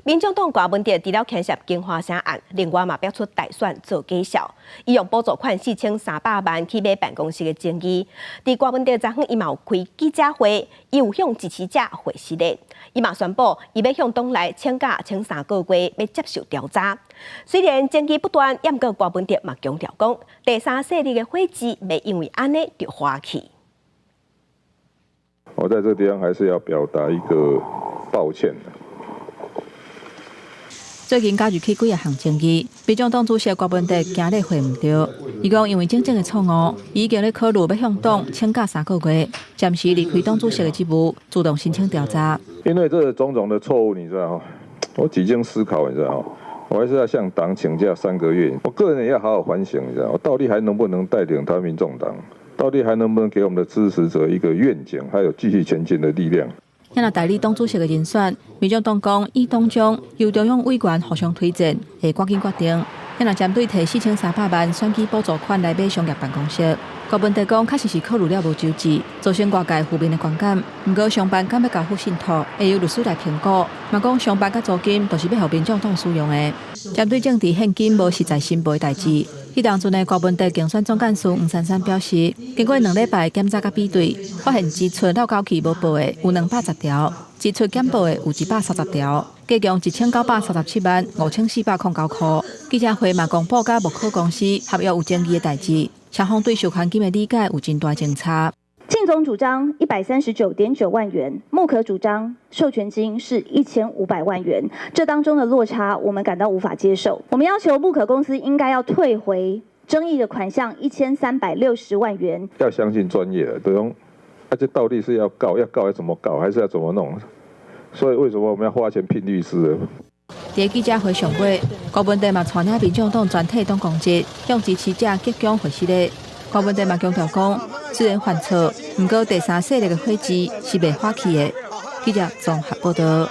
民眾黨柯文哲除了牽涉京華城案，另外嘛爆出大選做假數，伊用補助款4300萬去買辦公室的爭議。佇柯文哲昨昏伊嘛有開記者會，伊有向支持者回失禮，伊嘛宣布伊欲向黨內請假請3個月，欲接受調查。雖然爭議不斷，毋過柯文哲嘛強調講，第三勢力的火舌袂因為按呢就化去。我在這個地方還是要表達一個抱歉。最近加入去幾項爭議，民眾黨主席柯文哲驚咧回毋著。伊講因為種種的錯誤，已經咧考慮欲向黨請假三個月，暫時離開黨主席的職務，主動申請調查。因為這種種的錯誤，你知道？我幾經思考，你知道？我還是要向黨請假三個月。我個人也要好好反省，你知道？我到底還能不能帶領台灣民眾黨？到底還能不能給我們的支持者一個願景，還有繼續前進的力量？若代理黨主席的人選，民眾黨講伊黨中由中央委員互相推薦，會趕緊決定。若針對提4300萬選舉補助款來買商業辦公室，柯文哲講確實是考慮了無周至，造成外界負面的觀感。毋過商辦敢欲交付信託，會由律師來評估。嘛講商辦佮租金都是欲予民眾黨使用的。針對政治獻金無實在申報的代誌，彼當陣的柯文哲競選總幹事黃珊珊表示，經過2禮拜檢查佮比對，發現支出漏交去無報的有210條，支出減報的有130條，計共1937萬5409塊。記者會嘛公布佮木可公司合約有爭議的代誌，雙方對授權金的理解有真大爭差。靳總主張139.9萬元，木可主張授權金是1500萬元，這當中的落差我們感到無法接受。我們要求木可公司應該要退回爭議的款項1360萬元。要相信專業的，對方，啊，這到底是要告，要告要怎麼告，還是要怎麼弄？所以為什麼我們要花錢聘律師？佇記者會上尾，柯文哲嘛帶領民眾黨全體黨公職向支持者鞠躬回失禮。柯文哲嘛強調講，雖然犯錯，毋過第三勢力的火舌是袂化去的。記者綜合報道。